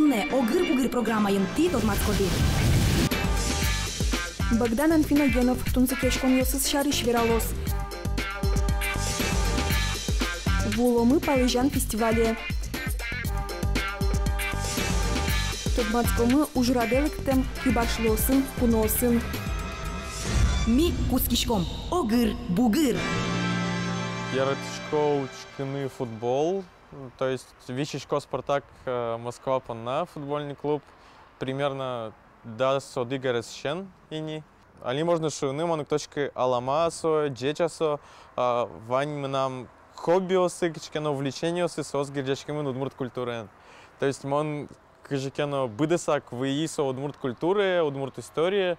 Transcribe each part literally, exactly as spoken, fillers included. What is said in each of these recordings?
«Огыр-бугыр» программаын тӥ тодматскоды. Богдан Анфиногенов тунсыкъяськонъёсыз сярысь вералоз. Вуыломы Палэзян фестивале. Тодматскомы ужрадэ лыктэм кибашлыосын, куноосын. Ми кутскиськом. Огыр-бугыр. Яратӥсько учкыны футбол. То есть висисько «Спартак», э, Москва понна, футбольный клуб, примерно дас одӥг аресысен ини. Али можно шуыны, мон уг тодӥськы, алама со, ӟеч-а со, а, вань мынам хоббиосы, кыӵе ке но увлечениосы, соос герӟаськемын удмурт культураен. То есть мон кызьы ке но быдэсак выйи со удмурт культурае, удмурт историе.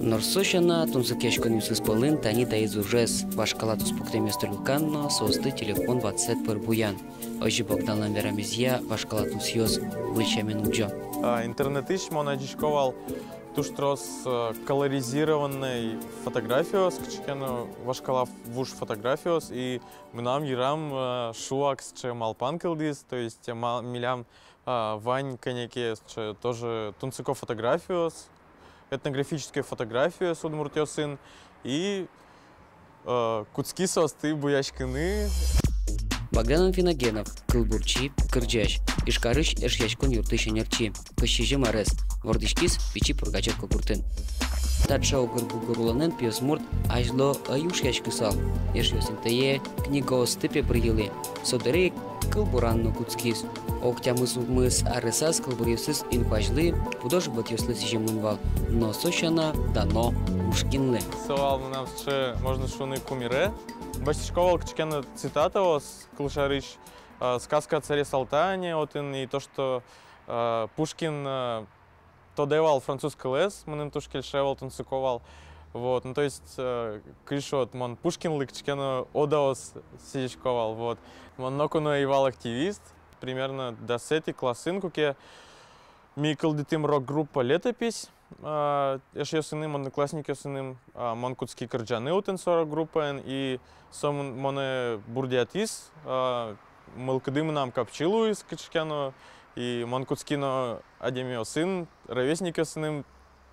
Нош со сяна, тунсыкъяськонъёсыз пӧлын тани таиз ужез: вашкала туспуктэмъёсты люкан но соосты телефон ватсэт пыр буян. Озьы Богданлэн верамезъя, вашкала тусъёс выль сямен улӟо. А, интернетысь мон адӟисько вал туж трос, э, колоризированной фотографиос, кыӵе ке но вашкала вуж фотографиос, и мынам йырам, э, шуак сыӵе малпан кылдӥз, то есть, э, ма-, милям, а, вань кӧня ке сыӵе тоже тунсыко фотографиос, этнографической фотографиос удмуртъёсын, и, э, кутски соосты буяськыны. Богдан Анфиногенов, кылбурчи, кырӟась, Ижкарысь Эшъяськон юртысь ӧнерчи. Кызь сизьым арес, вордӥськиз Пичи Пурга черкогуртын. Таӵе огыр-бугыр улонэн пиосмурт азьло ӧй ушъяськысал. Эшъёс интые книгаосты, пе, быръылӥ. Со дыре ик кылбуран но кутскиз. Ог тямыс-укмыс аресаз кылбуръёсыз инкуазьлы, пудо-животъёслы сӥземын вал. Но со сяна дано Пушкинлы. Со вал мынам сыӵе, можно шуыны, кумире. Басьтӥсько вал кыӵе ке но цитатаос, кылсярысь, а, «Сказка о царе Салтане», отын, и то, что, а, Пушкин, а, тодэ вал француз кылэз, мыным туж кельше вал, тунсыко вал. Вот, ну, то есть, э, кызьы шуод, мон Пушкинлы кыӵе ке но одаос сӥзисько вал, вот. Мон ноку но ӧй вал активист, примерно дасэтӥ классын, куке ми кылдытӥм рок-группа «Летопись», а, эшъёсыным, одноклассникъёсыным, а, мон кутски кырӟаны отын со рок-группаен, и со мон-, монэ бурдъятӥз, а, мылкыды мынам капчи луиз кыӵе ке но, и мон кутски но адямиосын, ровесникъёсыным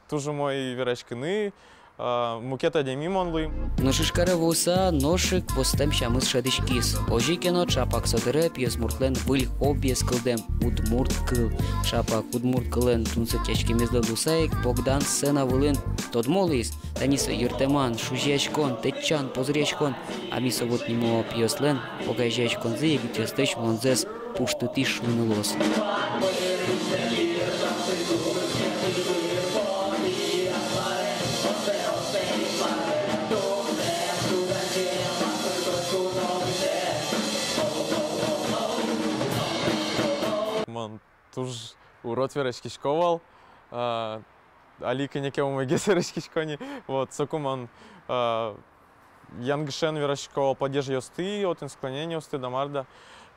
туж умой вераськыны, а, мукет адями мон луи. Нош Ижкаре вуыса, нош ик востэм сямыз шӧдӥськиз. Озьы ке но, ӵапак со дыре пиосмуртлэн выль хоббиез кылдэм — удмурт кыл. Ӵапак удмурт кылэн тунсыкъяськемезлы луыса ик Богдан сцена вылын тодмо луиз. Тани со йыртэман, шузияськон, тэтчан, позыръяськон. А ми со вот нимо пиослэн огазеяськонзы егитъёслэсь улонзэс пуштытӥз шуыны луоз. Мон туж урод вераськисько вал. А, али кӧня ке умойгес вераськисько ни. Вот, соку мон, а, янгышен вераськисько вал падежъёсты, отын склонениосты да мар да.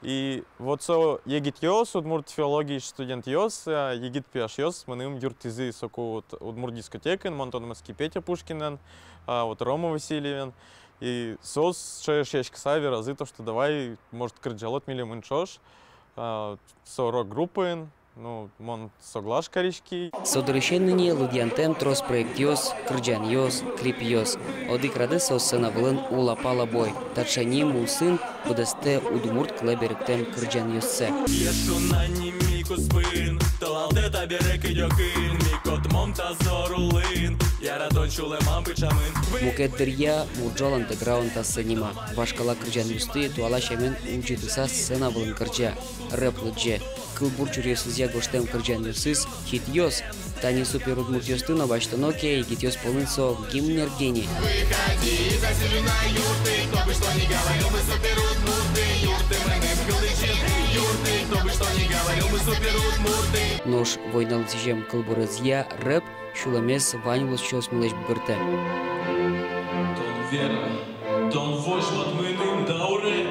И вот со егитъёс, удмурт филологиысь студентъёс, а, егит пияшъёс мыным юрттӥзы соку вот удмурт дискотекаын, мон тодматски Петя Пушкинэн, а, вот Рома Васильевен. И соос сыӵе эшъяськыса веразы то, что давай, может, кырӟалод милемын ӵош, а, со рок-группаын. Ну, мон соглаш кариськи. Со дырысен ини лыдъянтэм трос проектъёс, кырӟанъёс, клипъёс. Одӥг радэ со сцена вылын «Улапала бой». Таӵе ним улсын быдэстэ удмурт кылэ берыктэм кырӟанъёссэ. Эшшо на ними куспын, толалтэ табере кыдёкын, ми котмом та зор улын, яратон сюлэмам пыӵамын. Мукет дыръя «Мурӝол андеграунд» ассэ нима. Вашкала кырӟанъёсты туала сямен улӟытыса сцена вылын кырӟа, рэп лыдӟе. Кылбур чуръёсызъя гожтэм кырӟанъёсыз хитъёс. Тани суперудмуртъёсты но басьтоно ке, егитъёс пӧлын со гимн эрге ни. Выходи из-за себя на юрты, кто бы что ни говорил, мы суперудмурты, юрты мыным кылдытӥм, юрты, кто бы что ни говорил, мы суперудмурты. Нош войналы сӥзем кылбурезъя рэп сюлэмез вань улосчиосмылэсь бугыртэ. Тон вера, тон возьмат мыным дауре.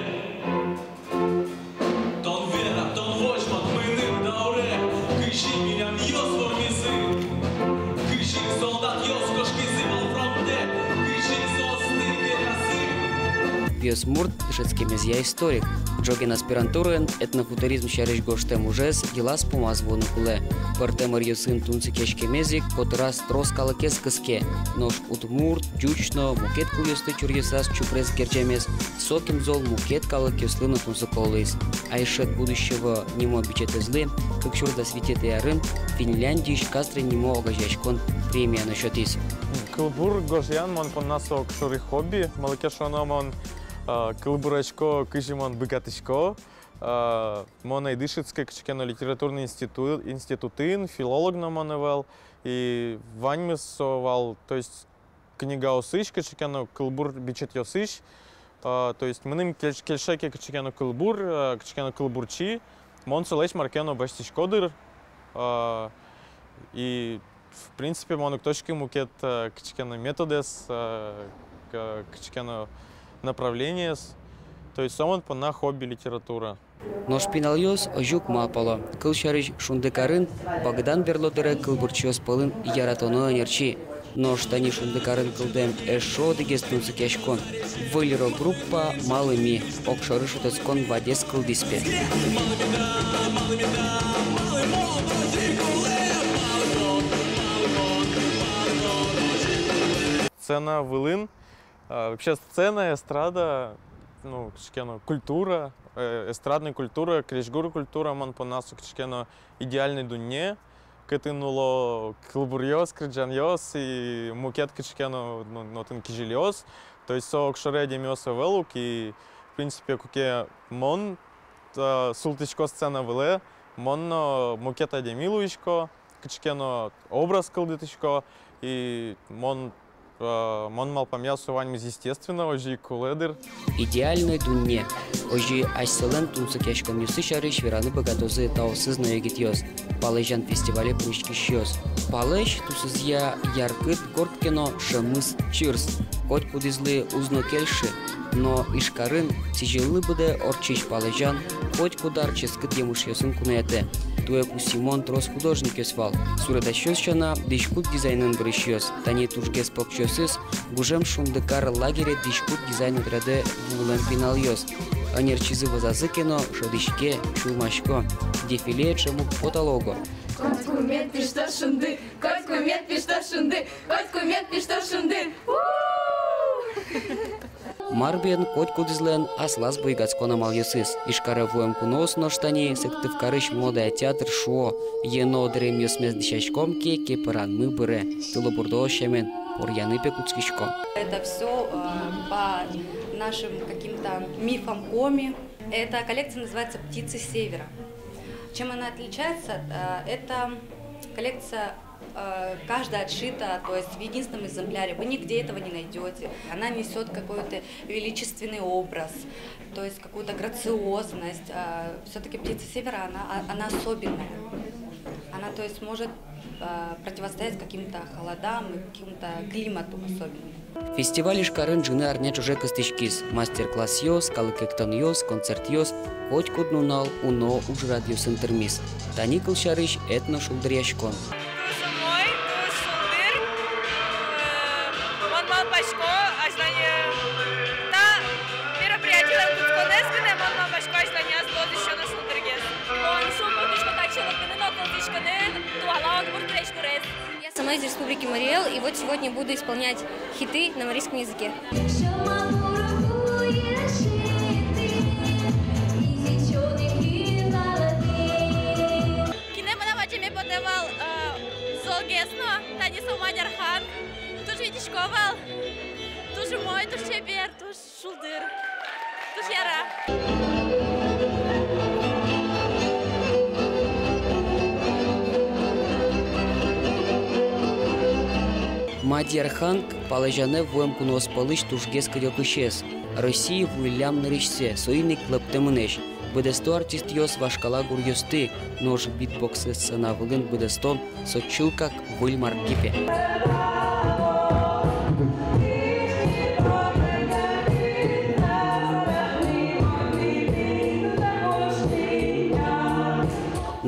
Тон вера, тон возьмат мыным дауре, кызьы милям ёс вормизы, кызьы солдатъёс кошкизы вал фронтэ, кызьы соосты веразы. Ёсмурт дышетскемезъя историк. Ӝоген аспирантураын этнофутуризм сярысь гожтэм ужез йылаз-пумаз вуыны кулэ. Пӧртэм ӧръёсын тунсыкъяськемез ик котыраз трос калыкез кыске. Нош удмурт, ӟуч но мукет кылъёсты чуръясаз чупрес герӟамез сокем зол мукет калыкъёслы но тунсыко луиз. «Айшет будущего» нимо бичетэзлы кык сюрс дас витетӥ арын Финляндиысь «Кастрен» нимо огазеяськон премия но сётӥз. Кылбур гожъян мон понна со огшоры хобби, малы ке шуоно мон, а, кылбурасько, кызьы мон быгатӥсько. А, мон ӧй дышетске кыӵе ке но литературный институ-, институтын, филолог но мон ӧвӧл, и ваньмыз со вал, то есть, книгаосысь, кыӵе ке но кылбур бичетъёсысь. А, то есть мыным кельш-, кельше ке кыӵе ке но кылбур, а, кыӵе ке но кылбурчи, мон солэсь мар ке но басьтӥсько дыр. А, и, в принципе, мон уг тодӥськы мукет, а, кыӵе ке но методэз, а, к-, кыӵе ке но направлениез. То есть со мон понна хобби — литература. Нош пиналъёс озьы ук малпало. Кылсярысь, «Шундыкарын» Богдан берло дыре кылбурчиос пӧлын яратоно ӧнерчи. Нош тани «Шундыкарын» кылдэм эшшо одӥгез тунсыкъяськон. Выль рок-группа «Малы ми» огшоры шутэтскон вадез кылдӥз, пе. Сцена вылын А, вообще, сцена, эстрада, ну, кыӵе ке но культура, э, эстрадный культура, крезьгур культура мон понна со кыӵе ке но идеальной дунне, кытын уло кылбуръёс, кырӟанъёс и мукет кыӵе ке но, ну, отын кизилиос. То есть со огшоры адямиос ӧвӧл ук, и, в принципе, куке мон, а, султӥсько сцена вылэ, мон но мукет адями луисько, кыӵе ке но образ кылдытӥсько, и мон, э, мон малпамъя, со ваньмыз естественно, озьы ик кулэ дыр. Идеальной дунне. Озьы асьсэлэн тунсыкъяськонъёссы сярысь вераны быгатозы таосыз но егитъёс, «Палэзян» фестивале пыриськисьёс. Палэзь тусызъя яркыт, горд ке но, шӧмыз чырс. Котькудӥзлы уз но кельшы. Но Ижкарын сӥзьыллы быдэ ортчись палэзян котькуд ар ческыт емышъёсын куноятэ. Туэ пусйымон трос художникъёс вал. Суредасьёс сяна, дӥськут дизайнэн вырисьёс. Тани тужгес покчиосыз гужем «Шундыкар» лагере дӥськут дизайн отрядэ вуылэм пиналъёс. Ӧнерчизы вӧзазы ке но, шӧдӥське, сюлмасько. Дефиле ӵем уг потало уго. Котьку мед пиштоз шунды, котьку мед пиштоз шунды, котьку мед пиштоз шунды. У-у-у! Мар бен, котькудӥзлэн аслаз буйгатскон амалъёсыз. Ижкаре вуэм куноос нош тани Сыктывкарысь «Модая» театр шуо: «Ено дыремъёсмес дӥсяськом ке, кепыранмы быре, тылобурдоос сямен поръяны, пе, кутскиськом». Это всё, э, по нашим каким-то мифам коми. Эта коллекция называется «Птицы Севера». Чем она отличается? Э, это коллекция, э, каждая отшита, то есть в единственном экземпляре. Вы нигде этого не найдёте. Она несёт какой-то величественный образ, то есть какую-то грациозность. Э, всё-таки «Птица Севера», она, а, она особенная. Она, то есть, может, э, противостоять каким-то холодам и каким-то климату особенным. Фестиваль Ижкарын ӝыны арня ӵоже кыстӥськиз. Мастер-классъёс, калык эктонъёс, концертъёс — котькуд нунал уно ужрадъёсын тырмиз. Тани, кылсярысь, этношулдыръяськон. Туж умой, туж шулдыр. Э, мон малпасько, азьлань та мероприятилэн кутсконэз гинэ, мон малпасько, азьланяз луоз ещё но шулдыргес. Мон шумпотӥсько татчы лыктыны но кылзӥськыны туала удмурт крезьгурез. Я сама из Республики Марий Эл, и вот сегодня буду исполнять хиты на марийском языке. Кинэ мынам адӟеме потэ вал, э, золгес но, тани со Мадьярхан. Туж витисько вал. Туж умой, туж чебер, туж шулдыр. Туж яра. Мадьярхан — палэзянэ вуэм куноос пӧлысь тужгес кыдёкысез. Россие вуиллям нырысьсэ, соин ик лӧптэмынэсь. Быдэсто артистъёс вашкала гуръёсты, нош битбоксэз сцена вылын быдэстон — со чылкак выль марке, пе.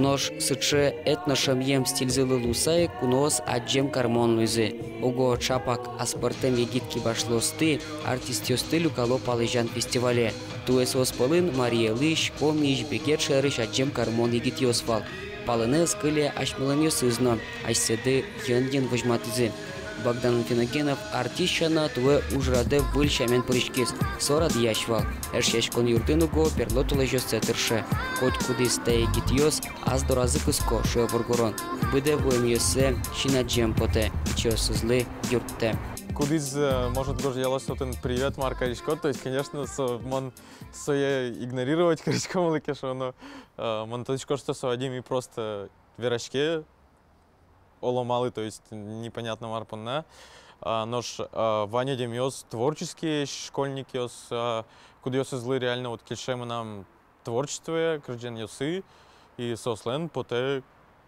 Нош сыӵе этношӧмъем стильзылы луыса ик куноос адӟем кармон луизы. Уго ӵапак аспӧртэм егит кибашлыосты, артистъёсты люкало палэзян фестивале. Туэ соос пӧлын Марий Элысь, Комиысь, Бигет шаерысь адӟем кармон егитъёс вал. Палэнэ ӧз кыле асьмелэнъёсыз но, асьсэды йӧн-йӧн возьматӥзы. Богдан Анфиногенов артист сяна туэ ужрадэ выль сямен пыриськиз, со радъясь вал. Эшъяськон юртын уго берло толэзьёссэ тырше. Котькудӥз та егитъёс ас доразы кыско, шуэ воргорон. Быдэ вуэмъёссэ син адӟем потэ, пичиоссызлы юрттэ. Кудӥз, э, может, гожъялоз отын «Привет, мар кариськод», то есть, конечно, со, мон сое игнорировать карисько, малы ке шуоно, э, мон тодӥсько, что со адями просто вераське оло малы, то есть непонятно мар понна. А, нош, а, вань адямиос творческие, школьникъёс, а, кудъёсызлы реально вот кельше мынам творчествое, кырӟанъёсы, и соослэн потэ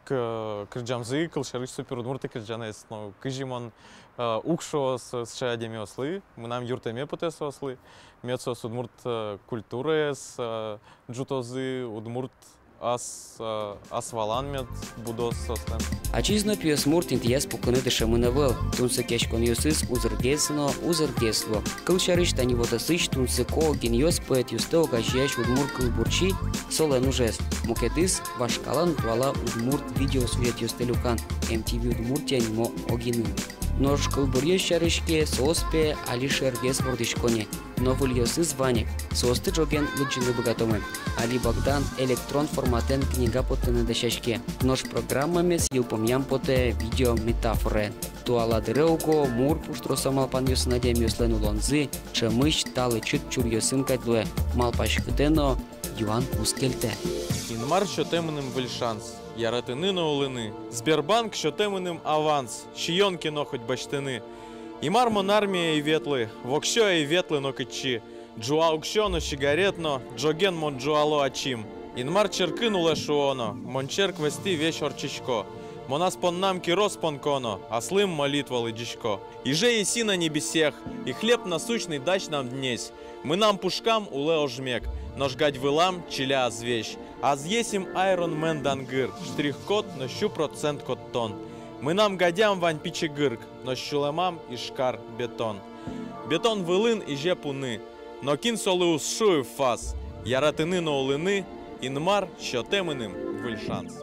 к-, кырӟамзы кылсярысь супер удмурт кырӟанэз. Но кызьы мон, а, уг шуо со-, сыӵе адямиослы, мынам юрттэме потэ соослы, мед соос удмурт, а, культураез, а, ӝутозы, удмурт ас, а, ас валан мед будоз соослэн. Ачиз но пиосмурт интыяз пукыны дышемын ӧвӧл. Тунсыкъяськонъёсыз узыргес но узыргес луо. Кылсярысь, тани вот ӧсысь тунсыко огинъёс поэтъёсты огазеясь удмурт кылбурчи, солэн ужез. Мукетыз — вашкала но туала удмурт видеосюжетъёсты люкан MTV Удмуртия нимо огинын. Нош кылбуръёс сярысь ке, соос, пе, али шергес вордӥсько ни. Но выльёсыз вань ик, соосты ӝоген лыдӟыны быгатомы. Али Богдан электрон форматэн книга поттыны дасяське. Нош программамес йылпумъям потэ видеометафораен. Туала дыре уго мур пуштросо малпанъёсын адямиослэн улонзы ӵемысь та лэчыт чуръёсын кадь луэ, малпаськытэ но юан кус кельтэ. Инмар сётэ мыным выль шанс яратыны но улыны. Сбербанк сётэ мыным аванс, сиён ке но хоть басьтыны. И мар мон армие ӧй ветлы, воксё ӧй ветлы нокытчы. Ӝуа уксё но, сигарет но, ӝоген мон ӝуало ачим. Инмар черкын улэ шуоно, мон черк вӧзтӥ весь ортчисько. Мон ас поннам кирос понконо, аслым молитва лыдӟисько. Иже еси на небесех, и хлеб насущный дась нам днесь. Мынам пушкам улэ ожмег, нош гадь вылам чиля азвесь. Азъесим Iron Man дангыр, штрих-код но сю процент код тон. Мынам гадям вань пичи гырк, нош сюлэмам Ижкар бетон. Бетон вылын изе пуны, но кин солы уз шуы фас. Яратыны но улыны Инмар сётэ мыным выль шанс.